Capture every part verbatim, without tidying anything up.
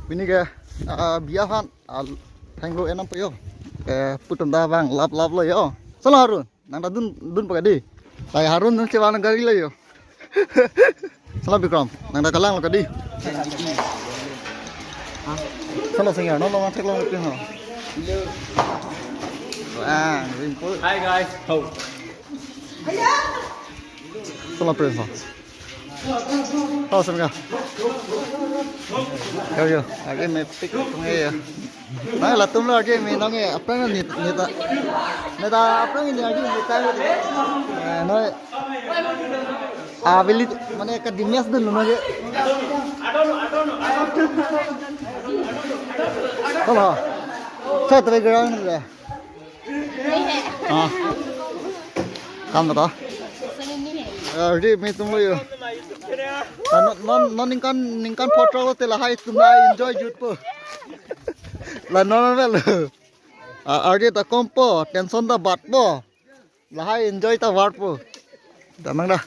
Pini ke, ah, biya aphan, ah, thenglo enam po yo. Eh, pu atum ta vang lap lap lo yo. Solo Harun, nang ta dun, dun paka di. Lai Harun nang chevan gari lo yo. Solo Bikram, nang ta kalang lo ka di. Solo Singya, non lo nang thek lo pin ho. Wah, ring po. Hi guys. Ho. Solo Prince ho. Oh, Singya. Yo, yo. Age me pick up nge ya. Nang latum lo age me nang e aphrang ni, ni ta. Ni ta aphrang ni age me ta. Eh, noi. Ability mane ka dimyas dun lo nang e. Solo. Sa tabe ground le. Ah. Kam kata? Eh, di me atum lo yo. Ah, non, non, non ningkan, ningkan photo lo te lahai atum ta enjoy jut po. La non non lo. Ah, ardi ta kom po, tension ta bat po. Lahai enjoy ta var po. Damang da.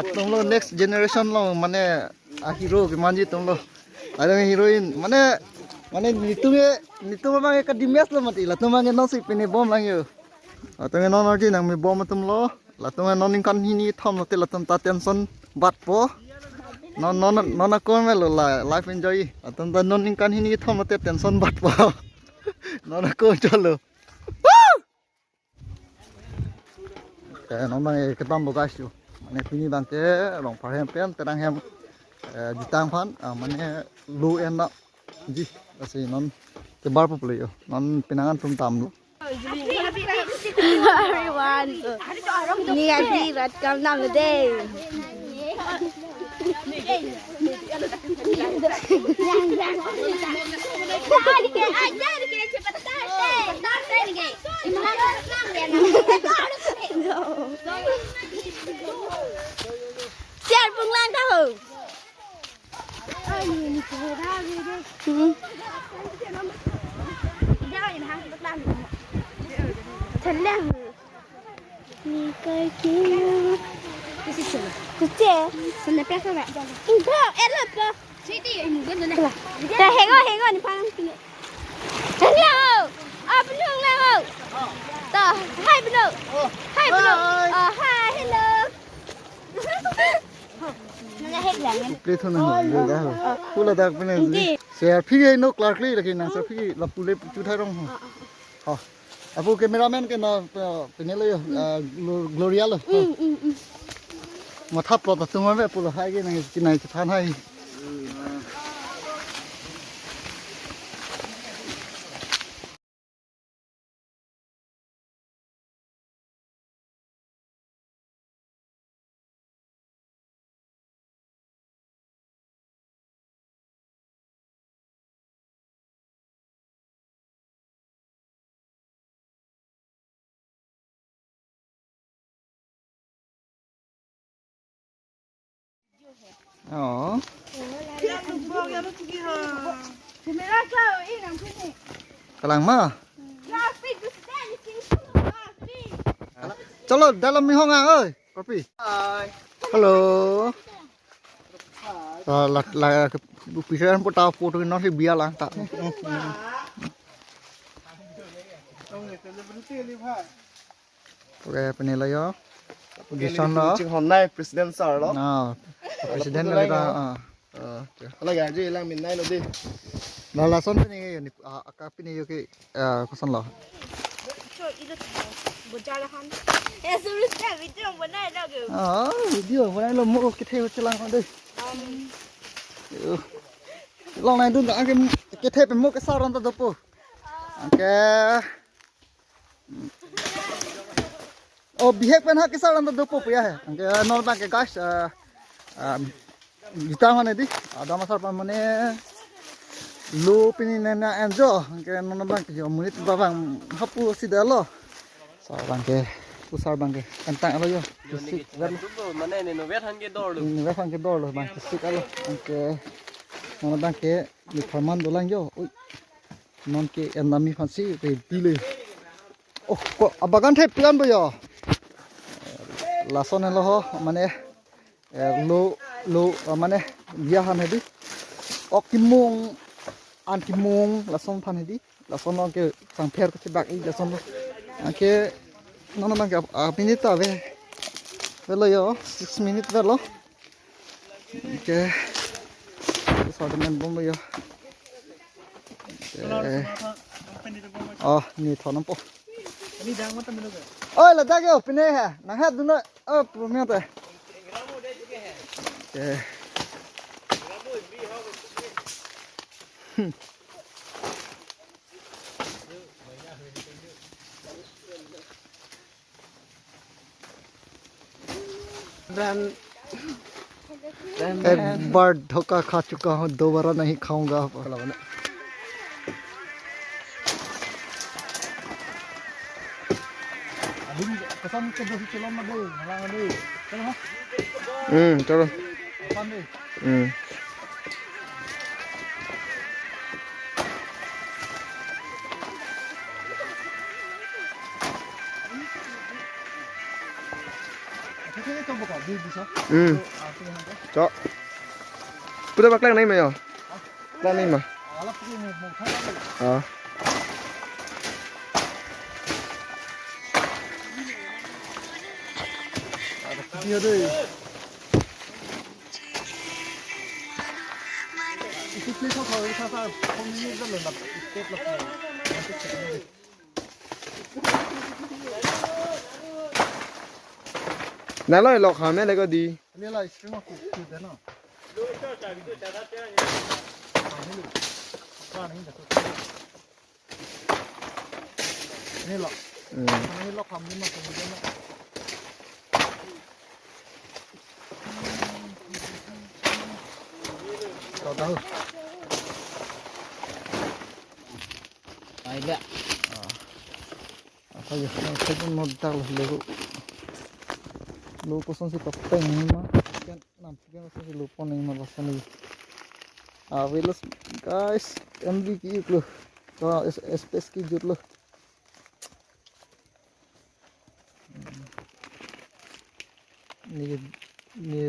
Atum lo next generation lo mane a hero kemanji atum lo. Ada heroine mane mane nitum e nitum abang e ka dimyas lo mati latum abang e non si pini bom lang yo. Latum e non ardi nang me bom atum lo. Latum e non ningkan hini thom lo te latum ta tension bat po. Non non non ako me lo la life enjoy. Latum ta non ningkan hini thom lo te tension bat po. Non ako cholo. Eh, non abang e kedam bo guys yo. Mane pini abang ke Rongphar hem pen Terang hem, eh, jutang aphan, ah, mane lo en na ji, lasi non kebar po pule yo. Non pinangan atum tam lo. Everyone. Ni adi rat kam nam de. Siar pung lang tahu. Hmm. Tendang. Ni kai ki. Kuche. Sana pesa ba. Enggak, enak lah. Siti, enggak mana. Ta hego, hego ni pang pini. Hello. Apa nung lang? Ta, hi bro. Hi bro. Hi. Oh, hi, hello. Nang hek lang. Play thon na ho, yo da ho. Pula dak pine. Hindi. Selfie ke no Clark le lagi na selfie la pule chu thai rong ho. Ha. Apo cameraman ke na, eh, pine lo yo, eh, Glo-, Gloria lo. Mm, mm, mm. Matha plot atum ave pulo hai ke nang kinai chethan hai. Oh. Kalang ma? Chalo, dalam mi hong ang, oi. Kopi. Hai. Hello. Ah, la, la, ke, pikiran po ta photo non si biya lang ta. Oke, pine lo yo. Position lo. Ching hon nai president sir lo. Ah, president lo ta, ah. Ah, oke. Ala gaji lang min nai lo di. La lason pine yo ni, ah, aka pine yo ke, ah, koson lo. So, ilo bojar han. Eh, suru sa video banai lagi. Ah, video banai lo mo kethe ho chelang de. Um. Yo. Long nai dun ta ke kethe pen mo kesar anta dopo. Oke. Oh, bihek pen ha kesar anta dopo pu ya he. Oke, non abang ke guys, eh, um, jutang hone di. Adam asar pa mane lo pini nena enjo. Oke, non abang ke jo munit babang hapu si dalo. Sar abang ke, pusar abang ke, kentang alo yo. Yo, ni kisik ke dalo. Mane ni no vet han ke dor lo. Ni vet han ke dor lo, abang kisik alo. Oke. Non abang ke, ni tharman dolang yo. Ui. Non ke en nami aphan si ready le. Oh, ko abagan thep pian bo yo. Lason lo ho, mane Eh, lo, lo, eh, mane, biya han hedi. Ok kimung, an kimung, lason aphan hedi. Lason lo ke changpher kachebak-i, lason lo. Anke, non abang ke, ah, minute ta ave. Avelo jo, six minute avelo. Anke, so de men bomlo jo. Eh. Oh, ne thon nangpo. Oi, ladak jo, pine he. Nang hat dun noi. Oh, pumya te. Eh. एक बार धोखा खा चुका हूँ, दोबारा नहीं खाऊंगा। Hmm, chalo. Hmm. Hmm. Cho. Puta paklang nai ma jo? Paklang nai ma? Ah. Nalo lok ham ya leko di. Ini lah, istri mah kuku deh, no. Ini lah. Hmm. Ini lah, ham ini mah kuku deh, no. Tahu, tahu. Ai le. Ah. Apa ya? Saya pun mau tahu lah, lo. Lo kosonsi topeng ma. Kan nam kan kosonsi lo pon ma lason ni. Ah, avelo guys, M V ki lo. To es-, space kejut lo. Ni, ni,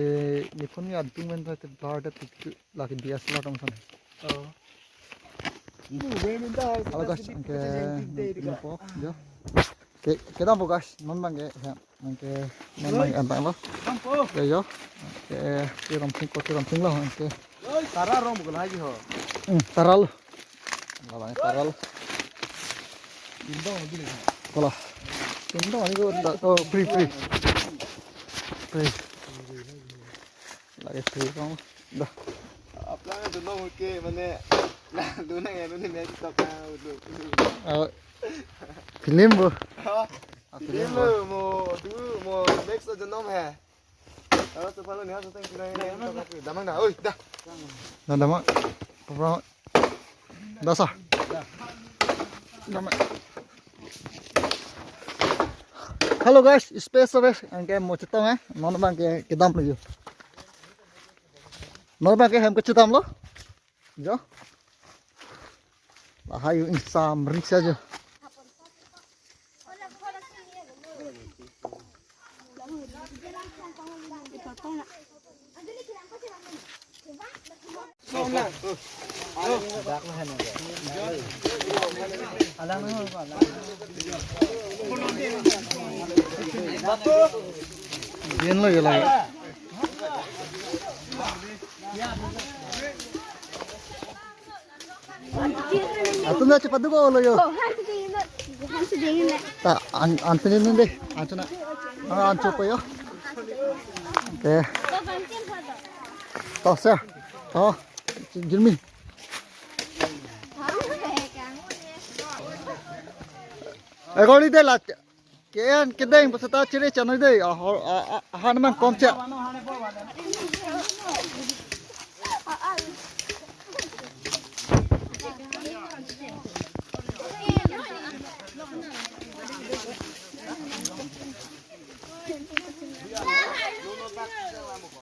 ni phone ni adung men ta te blur ta tik tik lagi bias la tong san. Oh. Halo guys, anke ni po jo. Ke, kedampo guys, non abang ke, ya, anke non abang ke antang lo. Yo, yo. Anke, ti ram sing ko, ti ram sing lo, anke. Tara rong bukan lagi ho. Hmm, tara lo. Labang tara lo. Pindong lagi deh. Kola. Pindong lagi ko, oh, free, free. Free. Lagi free kong. Dah. Aplang dunong ke, mane, lah, dunong ya, dunong ya, kita tahu tu. Ah, film bo. Ha? Ah, film film bo. Mo, tu, mo, next aja nom hai. Damang dah, oi, dah. Dah, damang. Pura. Dah sa. Damang. Hello guys, space service. Anke mo chetong eh. Non abang ke kedam lagi. Non abang ke hem kechetong lo. Jo. Lahai insam risa jo. Din lo yo lagi. Atum na cepat dulu lo yo. Oh, han sedingin na. Han sedingin na. Ta an, an pinin deh. An sana. Ah, an coba yo. Oke. To, sir. To, Jirmi. Eh, kau ni deh lah. Ke-en kedeng pasata chere chanoi dei. Ah, ah, ah, han man kom cha.